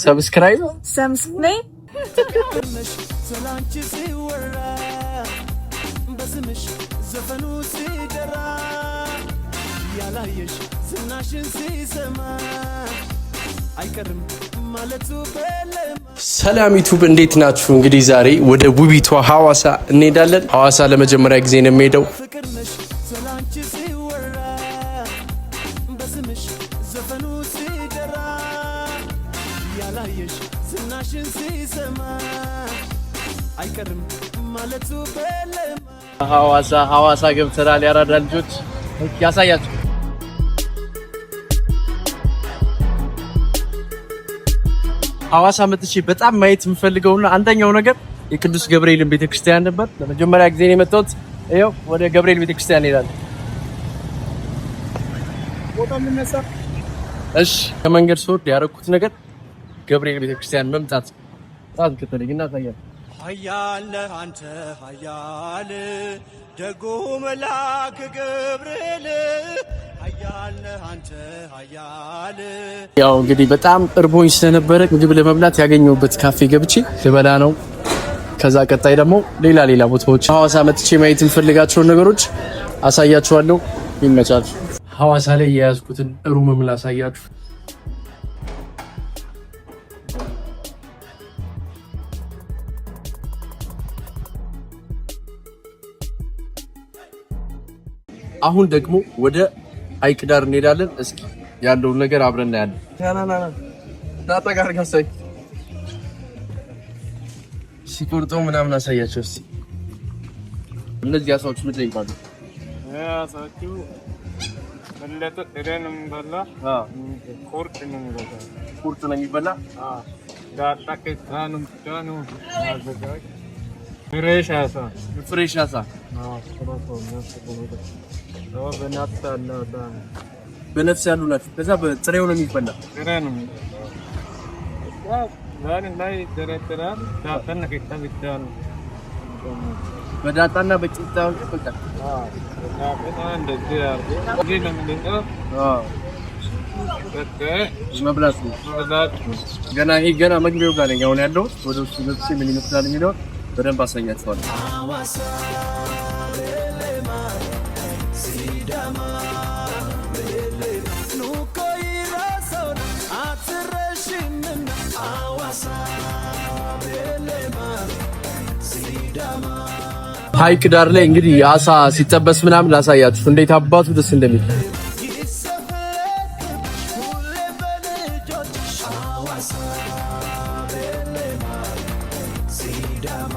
Subscribe. Subscribe. ስላንቺ ሲወራ በስምሽ ዘፈኑ ሲደራ ያላየሽ ዝናሽን ሲሰማ አይቀርም ማለቱ በለማ። ሰላም ዩቱብ፣ እንዴት ናችሁ? እንግዲህ ዛሬ ወደ ውቢቷ ሐዋሳ እንሄዳለን። ሐዋሳ ለመጀመሪያ ጊዜ ነው የምሄደው። ፍቅር ነሽ ስላንቺ ሲወራ በስምሽ ዘፈኑ ሲደራ ያላየሽ ዝናሽን ሲሰማ አይቀርም ማለቱ በለማ። ሐዋሳ ሐዋሳ ገብተናል። ያራዳ ልጆች ያሳያችሁ። ሐዋሳ መጥቼ በጣም ማየት የምፈልገውና አንደኛው ነገር የቅዱስ ገብርኤልን ቤተክርስቲያን ነበር። ለመጀመሪያ ጊዜ ነው የመጣሁት። ይኸው ወደ ገብርኤል ቤተክርስቲያን እንሄዳለን። እሺ፣ ከመንገድ ስወርድ ያደረኩት ነገር ገብርኤል ቤተክርስቲያን መምጣት ጣት ከተለኝ እና ታያለህ። ኃያል ነህ አንተ ኃያል ደጉ መልአክ ገብርኤል፣ ኃያል ነህ አንተ ኃያል። ያው እንግዲህ በጣም እርቦኝ ስለነበረ ምግብ ለመብላት ያገኘሁበት ካፌ ገብቼ ልበላ ነው። ከዛ ቀጣይ ደግሞ ሌላ ሌላ ቦታዎች ሐዋሳ መጥቼ ማየት የምፈልጋቸውን ነገሮች አሳያችኋለሁ። ይመቻል። ሐዋሳ ላይ የያዝኩትን room ም ላሳያችሁ። አሁን ደግሞ ወደ ሐይቅ ዳር እንሄዳለን። እስኪ ያለውን ነገር አብረን እናያለን። ና ና ና ዳጣ ጋር ጋር ሲቆርጠው ምናምን አሳያቸው እስኪ። እነዚህ አሳዎች ምንድን ነው የሚባሉት? አሳዎቹ በለጠ ጥሬ ነው የሚበላ፣ ቁርጥ ነው የሚበላ። ቁርጥ ነው የሚበላ። ዳጣ ቂጣ ነው ብቻ ነው አዘጋጅ። Fresh አሳ። Fresh አሳ። በነፍስ አለ። በነፍስ ያሉ ናቸው። ከዛ በጥሬው ነው የሚበላ። ጥሬ ነው የሚበላ። ላይ ይደረደራል። ዳጣና ቂጣ ብቻ ነው። በዳጣና በቂጣ በቃ። እንደዚህ አድርጎ እዚህ ነው የምንለው። መብላት ነው። ገና ይሄ ገና መግቢያው ጋር ነኝ አሁን ያለው። ወደ ውስጥ ገብቼ ምን ይመስላል የሚለውን በደንብ አሳያችኋለሁ። ሐዋሳ ቤሌማ ሲዳማ ቤሌማ ኑኮ ይራሰውን አትረሽምና ሐዋሳ ቤሌማ ሲዳማ። ሐይቅ ዳር ላይ እንግዲህ አሳ ሲጠበስ ምናምን ላሳያችሁ እንዴት አባቱ ደስ እንደሚል። ይሰፍለቅብሽ ሁሌ በልጆችሽ ሐዋሳ ቤሌማ ሲዳማ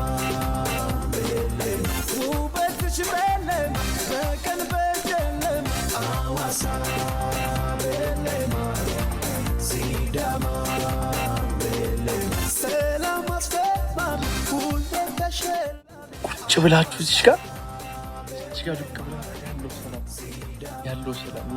ቤሌማ ውበትሽ ቤሌማ በቀን በጨለማ ሐዋሳ ቤሌማ ሲዳማ ቤሌማ ሰላም አስፈማሚ ሁሌ ተሸላሚ። ቁጭ ብላችሁ እዚህ ጋር ዱቅ ብላችሁ ያለው ሰላም ያለው ሰላም።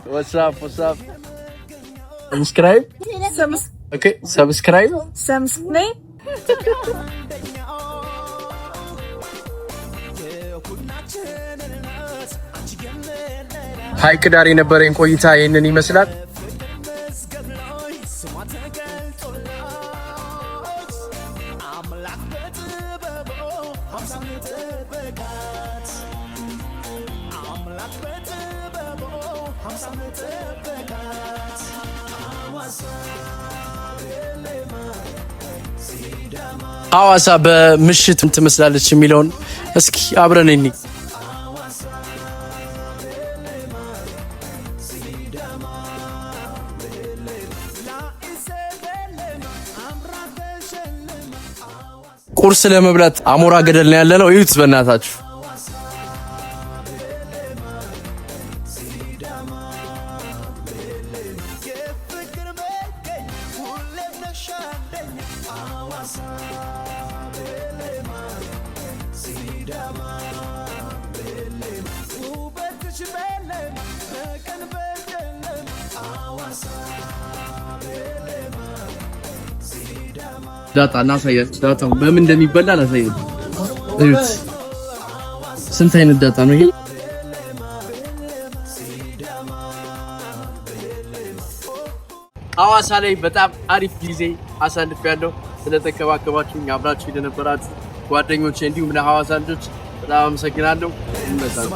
What's up? What's up? Subscribe? Okay, subscribe. Subscribe. የሁላችን እናት አንቺ የምንላት ሐይቅ ዳር የነበረኝ ቆይታ ይህንን ይመስላል። ፍቅር መዝገብ ላይ ስሟ ተገልጦላት አምላክ በጥበቡ ሀምሳም ጠበቃት፣ አምላክ በጥበቡ ሀምሳም ጠበቃት። ሐዋሳ ቤሌማ ሲዳማ። ሐዋሳ በምሽት ምን ትመስላለች የሚለውን እስኪ አብረን እንይ። ሐዋሳ ቤሌማ ሲዳማ ቤሌማ ላኢሴ ቤሌማ አምራ ተሸልማ ሐዋሳ። ቁርስ ለመብላት አሞራ ገደል ነው ያለነው። እዩት በእናታችሁ። ሐዋሳ ቤሌማ ሲዳማ። ሲዳማ ቤሌማ ውበትሽ ቤሌማ በቀን በጨለማ አዋሳ ቤሌማ ሲዳማ። ዳጣ እናሳያችሁ። ዳጣው በምን እንደሚበላ ላሳያችሁ። እዩት። ስንት አይነት ዳጣ ነው ይሄ? ሐዋሳ ላይ በጣም አሪፍ ጊዜ አሳልፌያለሁ። ስለተከባከባችሁኝ፣ አብራችሁ የነበራችሁ ጓደኞቼ፣ እንዲሁም ለሐዋሳ ልጆች በጣም አመሰግናለሁ። ይመጣሉ።